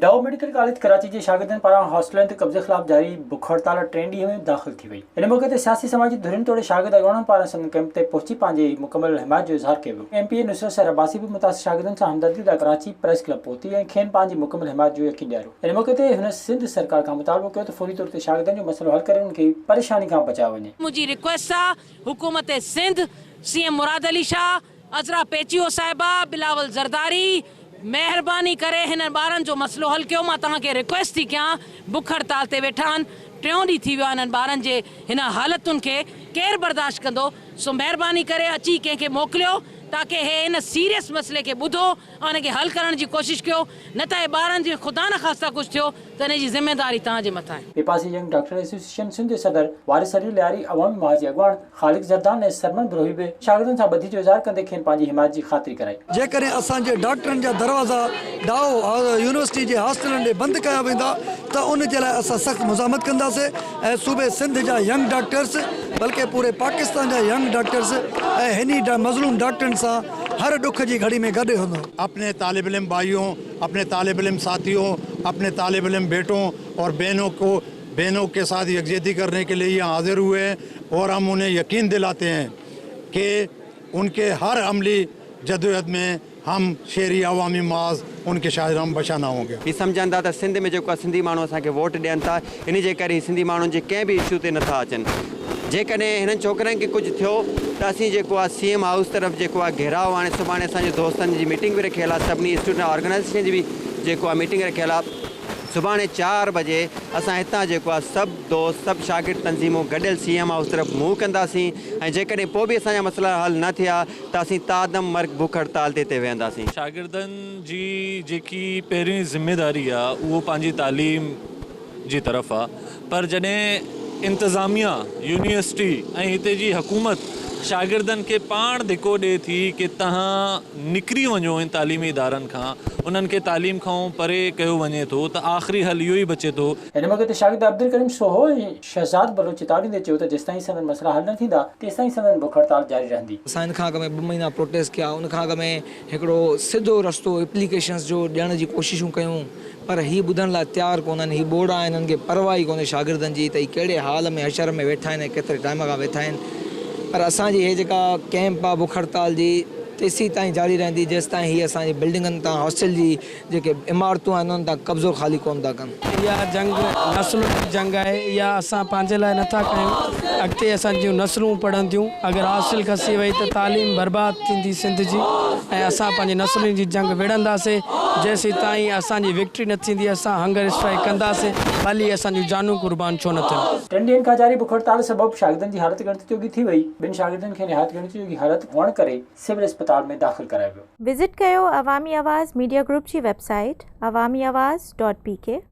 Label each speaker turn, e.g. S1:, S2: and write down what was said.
S1: Dow medical college Karachi جي شاگردن پاران هاسٽلن تي قبضي خلاف جاري بک هڙتال ٽئين ڏينهن ۾ داخل ٿي وئي. ان موقعي تي سياسي سماجي ڌرين توڙي شاگرد اڳواڻن پاران سندن ڪئمپ تي پهچي پنهنجي مڪمل حمايت جو اظهار ڪيو ويو. ايم پي اي نصرت سحر عباسي به متاثر شاگردن سان همدردي لاء ڪراچي پريس ڪلب پهتي ۽ کين پنهنجي مڪمل حمايت جو يقين ڏياريو. ان موقعي تي هن سنڌ سرڪار کان مطالبو ڪيو ته فوري طور تي شاگردن جو مسئلو حل ڪري انهن کي پريشاني کان بچايو وڃي.
S2: منهنجي رڪويسٽ آ حڪومت سنڌ، سي ايم مراد علي شاهه، عذرا پيچيو صاحبه، بلاول زرداري، مهرباني ڪري هنن ٻارن جو مسئلو حل ڪيو مان توهان کي رڪويسٽ ٿي ڪيان بک هڙتال تي ويٺا آهن ٽيون ڏينهن ٿي ويو آهي هنن ٻارن جي هن حالتن کي ڪير برداشت ڪندو سو مهرباني ڪري اچي ڪنهن کي موڪليو تاڪه هي هن سيريس مسئلي کي ٻڌو ۽ ان کي حل ڪرڻ جي ڪوشش ڪيو نه ته هي ٻارن جي خدا نخواسته ڪجهه ٿيو ته ان جي ذميداري توهان جي مٿان آهي.
S1: ٻئي پاسي ينگ ڊاڪٽر ايسوسيئيشن سنڌ جي صدر وارث علي لياري، عوامي محاذ جي اڳواڻ خالق زردان ۽ سرمن بروهي به شاگردن سان ٻڌي جو اظهار ڪندي کين پنهنجي حمايت جي خاطري ڪرائي.
S3: جيڪڏهن اسان جي ڊاڪٽرن جا دروازا ڊائو يونيورسٽي جي هاسٽلن ڏي بند ڪيا ويندا ته ان جي لاء اسان سخت مزاحمت ڪنداسين ۽ صوبي سنڌ جا ينگ ڊاڪٽرس بلڪه پوري پاڪستان جا ينگ ڊاڪٽرس ۽ هني مظلوم ڊاڪٽرن سان هر ڏک جي گهڙي ۾ گڏ هوندو.
S4: اپني طالب علم ڀائيون، اپني طالب علم ساٿيون، اپني طالب علم بيٽون اور بهنون ڪو بهنون ڪي ساٿ يڪجهتي ڪرني ڪي لئي يهان حاضر هوئي هين اور هم انهين يقين دلاتي هين ڪي ان ڪي هر عملي جدوجهد مين هم شهري عوامي محاذ ان ڪي شاهراهه بشانه هونگي.
S5: هي سمجهن ٿا ته سنڌ ۾ جيڪو آهي سنڌي ماڻهو اسان کي ووٽ ڏين ٿا انهي جي ڪري هي سنڌي ماڻهن جي ڪنهن به اشو تي نٿا اچن جيڪڏهن هنن ڇوڪرن کي ڪجهه ٿيو ته اسين جيڪو آهي سي ايم هائوس طرف جيڪو آهي گهيراء هاڻي سڀاڻي اسان جي دوستن جي ميٽنگ به رکيل آهي سڀني اسٽوڊنٽ آرگنائيزيشن جي به جيڪو آهي ميٽنگ رکيل آهي سڀاڻي چار بجي اسان هتان جيڪو آهي سڀ دوست سڀ شاگرد تنظيمون گڏيل سي ايم هائوس طرف منهن ڪنداسين ۽ جيڪڏهن پوء به اسان جا مسئلا حل نه ٿيا ته اسين تادم مرگ بک هڙتال تي هتي ويهنداسين.
S6: شاگردن جي جيڪي پهرين ذميداري آ اهو پنهنجي تعليم جي طرف آ پر جڏهن انتظاميا يونيورسٽي ۽ هتي جي حڪومت شاگردن کي پاڻ ڌڪو ڏي ٿي ڪي تهان نڪري وڃو ان تعليمي ادارن کان انهن کي تعليم کان پري ڪيو وڃي ٿو ته آخري حل اهو ئي بچي ٿو.
S1: ان موقعي تي شاگرد عبدالڪريم سوهو ۽ شهزاد بلوچ چتاء ڏيندي چيو ته جيستائين سندن مسئلا حل نه ٿيندا تيستائين سندن بک هڙتال جاري رهندي.
S7: اسان ان کان اڳ ۾ ٻه مهينا پروٽيسٽ ڪيا ان کان اڳ ۾ هڪڙو سڌو رستو اپليڪيشنس جو ڏيڻ جي ڪوششون ڪيون پر هي ٻڌڻ لاء تيار ڪونهن هي ٻوڙا آهن هنن کي پرواهه ئي ڪونهي شاگردن جي ته هي ڪهڙي حال ۾ حشر ۾ ويٺا آهن ۽ ڪيتري ٽائيم کان ويٺا آهن پر اسان جي هي جيڪا ڪئمپ آهي بک هڙتال جي تيسيتائين جاري رهندي جيستائين هي اسان جي بلڊنگن تان هاسٽل جي جيڪي عمارتون آهن انهن تان قبضو خالي ڪونه ٿا ڪن.
S8: اها جنگ نسلن جي جنگ آهي، اها اسان پنهنجي لاء نٿا ڪيون، اڳتي اسان جون نسلون پڙهنديون، اگر هاسٽل کسي وئي ته تعليم برباد ٿيندي سنڌ جي ۽ اسان پنهنجي نسلن جي جنگ وڙهنداسين، جيسيتائين اسان جي وڪٽري نه ٿيندي اسان هنگر اسٽرائيڪ ڪنداسين، ڀلي اسان جون جانون قربان ڇو نه ٿين.
S1: ٽن ڏينهن کان جاري بک هڙتال سبب شاگردن جي حالت ڳڻتي جوڳي ٿي وئي، ٻن شاگردن کي نهايت ڳڻتي جوڳي حالت هئڻ ڪري سول اسپتال ۾ داخل ڪرايو ويو.
S9: وزٽ ڪيو عوامي آواز ميڊيا گروپ جي website Awami Awaz dot P K.